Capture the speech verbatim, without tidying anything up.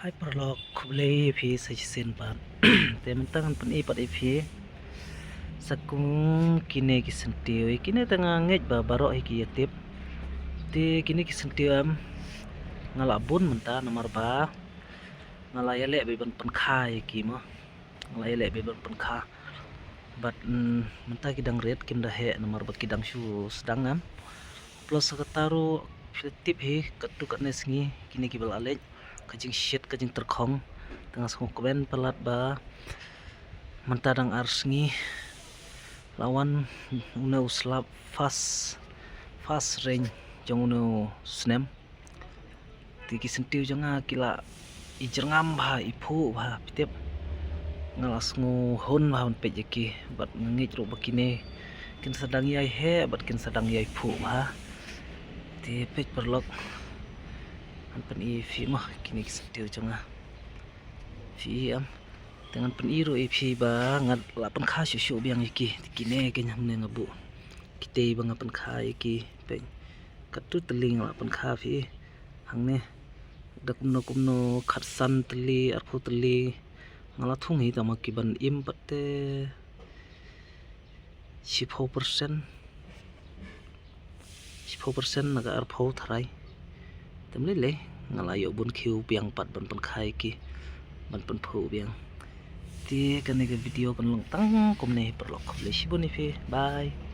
Ai paralok, khublei ïa phi sa shisien pat. Te mynta ngan pyni pat ïa phi sa kum kine ki syntiew. Kine te nga ngeit ba baroh hi ki ïa tip. Te kine ki syntiew em, nga la bun mynta namar ba nga la ïaleh ba ban pynkha ïa ki mo. Nga la ïaleh ba ban pynkha. Bad mynta ki dang rit, kim da heh namar ba ki dang shu sdang em. Plus kata ruh phi tip hi, katto katne sngi kine ki ba la leit, ka jingshit ka jingtyrkhong. Te nga sngewkmen palat ba mynta dang ar sngi la wan une u slap first, first rain jong une u snem. Te ki syntiew jong nga ki la i jyrngam bha, i phuh bha, phi tip. Nga la sngewhun bha ban peit ïa ki, bad nga ngeit ruh ba kine kin sa dang ïai heh bad kin sa dang ïai phuh bha. Te peit paralok, ngan pyni ïa phi mo kine ki syntiew jong nga. Phi i em. Te ngan pyni ruh ïa phi ba nga la pynkha shuh shuh biang ïa ki. Te kine kein hangne nga buh. Kitei ba nga pynkha ïa ki. Peit. Katto tylli nga la pynkha phi i. Hangne da kumno kumno, khatsan tylli, arphew tylli. Nga la thung hi tang ma ki ban im pat te shiphew percent. Shiphew percent na ka arphew tharai. Te ym lei lei, nga la ïoh bun khiew biang pat ban pynkha ïa ki, ban pynphuh biang. Te kane ka video kan long tang kumne paralok, khublei shibun ïa phi. Bye.